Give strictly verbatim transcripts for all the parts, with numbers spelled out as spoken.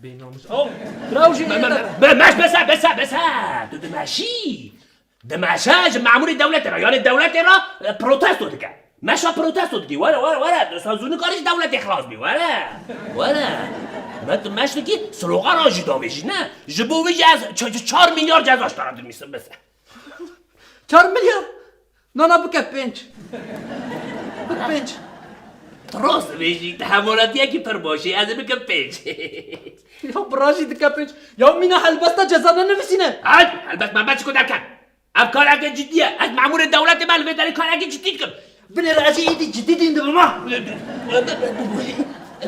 Bênamus. Oh, Rewşî. Me, me, me, me, meş, bese, bese, bese. Tu dimeşî. Dimeşe ji memûrê dewletê re, yanî dewletê re, e, protesto dike. Meşa protesto dikî. Were, were, were. Desa zû nikarî ji dewletê xilas bî. Were. Were. Me tu meş dikî, slogana jî davêjî, ne? Ji bo wî jî ez ç-, ç-, çar milyar ceza ji te re dinivîsim, bese. Çar milyar? Na, na, bike pênc. Bike pênc. Tu rast dibêjî, tu hevalîtiyekî pir baş î, ez ê bikim pênc. Ya bira jî dike pênc. Ya mîna helbesta ceza nenivîsîne. Hey, helbest melbet çi ku derket. Ev kareke cidî ye. Ez memûrê dewletê me, li vê derê kareke cidî dikim. Binêre ez ê êdî cidî dîn dibim ha.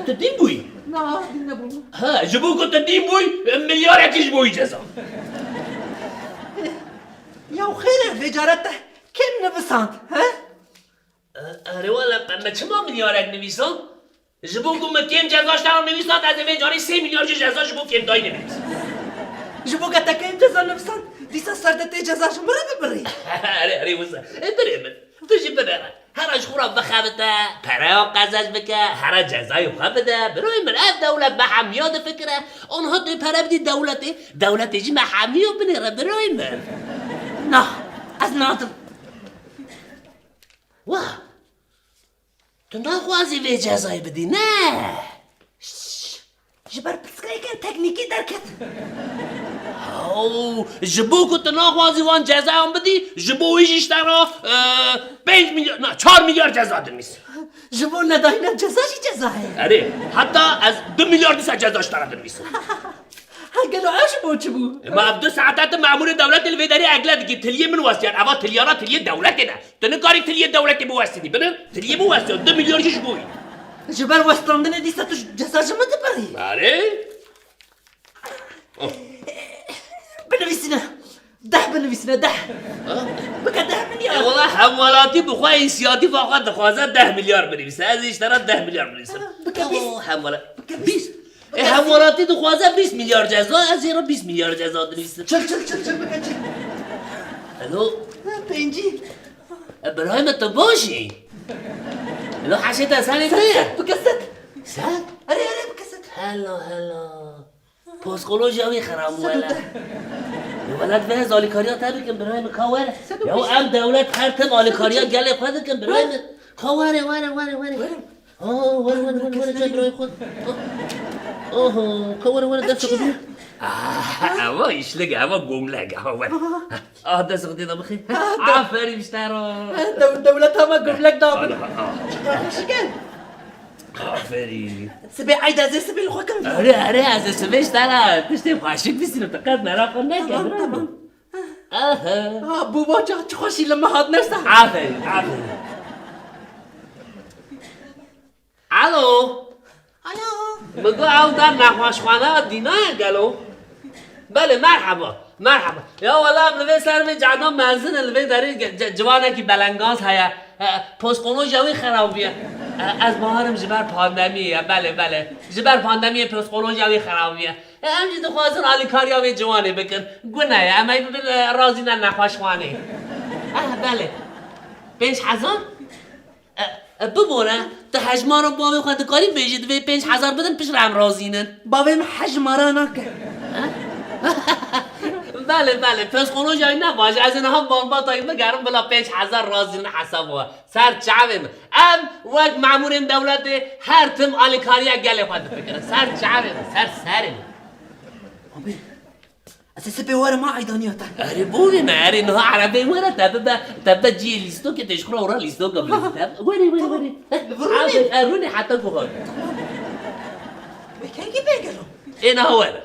Tu dîn bûyî? Na, dîn nebûm. Ha, ji bo ku tu dîn bûyî, milyarekî ji bo wî ceza. Ya xêr e, vê care te kêm nivisand, he? E, erê wele, me çima milyarek nivîsand? Ji bo ku min kêm ceza ji te re nivîsand, ez ê vê carî sê milyar jî ceza ji bo kêmdayînê binivîsim. Ji bo ku te kêm ceza nivîsand, dîsa ser de tê ceza ji min re bibirî. Erê, erê, wisa. E, birê min. Tu jî binêre. Hera ji xwe re bixebite, pereya qezenc bike, hera cezayê xwe bide. Birayê min, ev dewlet me hemiya difikire. Anha tu pere bidî dewletê, dewletê jî me hemiya binêre, birayê min. Na, ez nadim. Wah! Tu naxwazî vê cezayê bidî, ne? Şş, ji ber pirsgirêkên teknîkî derket. Ew, ji bo ku tu naxwazî wan cezayan bidî, ji bo wî jî ji te re, e, pênc milyar, na, çar milyar ceza dinivîsim. Ji bo nedayîna ceza jî ceza heye. Erê, heta ez du milyar dîsa ceza ji te re dinivîsim. Ha, gelo ev ji bo çi bû? E, ma ev du saete tu memûrê dewletê li vê derê egle dikî, tiliyê min westiyar. Eva tiliyana tiliyê dewletê ne. Tu nikarî tiliyê dewletê biwestînî. Binin, tiliyê min westiya. Du milyar jî ji bo wî. Ji ber westandinê dîsa tu ceza ji min dibirî? Erê. Oh. Binivîsîne. Deh binivîsîne, deh. Ha? Bike deh milyar. E, wela hemwelatî bi xwe însiyatîfa xwe dixwaze deh milyar binivîse. Ez ê ji te re deh milyar binivîsim. Ha, bike bîst. Oh, hemwela-, bike bîst. Bîst? E, hemwelatî dixwaze bîst milyar ceza, ez ê re bîst milyar ceza dinivîsim. Çil, çil, çil, çil, bike çil. Alo? Ha, pêncî. E, birayê min, tu baş î? Alo, heşê te serê te ye? Sed, bike sed. Sed? Erê, erê, bike sed. Hela, hela. Psikolojiya wî xirab bû wele. Sed û deh. Ya wele, divê ez alîkariya te bikim, birayê min, ka were. Sed û bîst. Ya ev dewlet her tim alîkariya gelê xwe dikin, birayê min. Ka were, were, were, were. Were. Ha, were, were, were, were, gel birayê xwe. Oho, ka were, were, dest xwe. Ah, eva îşlig, eva gomleg, eva were. Ah, dest xwe tê de bixê. Aferîn ji te re. Dew-, dewleta me gomleg dabin. Şikin. Aferîn. Sibê eyda ez ê sibê li xwe kim. Erê, erê, ez ê sibê ji te re tiştê xweşik bîsînim, tu qet meraqa neke. Tamam, tamam. Aha. Ha, bû baca, çi xweşî li me hat nersa. Aferîn, aferîn. Alo. Alo. Min got ew der nexweşxaneya Dîna ye gelo? Belê, merheba, merheba. Ya wela em li vê ser vê cehda mezin in, li vê derê ge-, ce-, ciwanekî belengaz heye. E, psikolojiya wî xerab bûye. E, ez bawerim ji ber pandemiyê ye, belê, belê. Ji ber pandemiyê psikolojiya wî xerab bûye. E, em jî dixwazin alîkariya wê ciwanê bikin. Gune ye, em ê bibin, e, razî ne nexweşxanê. Eh, belê. Pênc hezar? E, e, bibore, tu hejmara bavê xwe dikarî bêjî, divê pênc hezar bidin, piştre em razî nin. Bavê min hejmara nake. Belê, belê, psikolojiya wî ne baş e, ez ê niha malbata wî bigerim, bila pênc hezar razî nin hesaba we. Ser çavê min. Em wek memûrên dewletê her tim alîkariya gelê xwe difikirin. Ser çavê min, ser serê min. Abi, ez ê sibê werim ha eydaniya te. Erê, bo vê me, erê, niha erebeyê were te bibe, te bibe cihê lîstokê, tê ji xwe re ora lîstoka bilîzî te. Werê, werê, werê. Li vir rûnê. Aferîn, e, rûnê heta ku hat. Wê kengî bê gelo? Ê, niha were.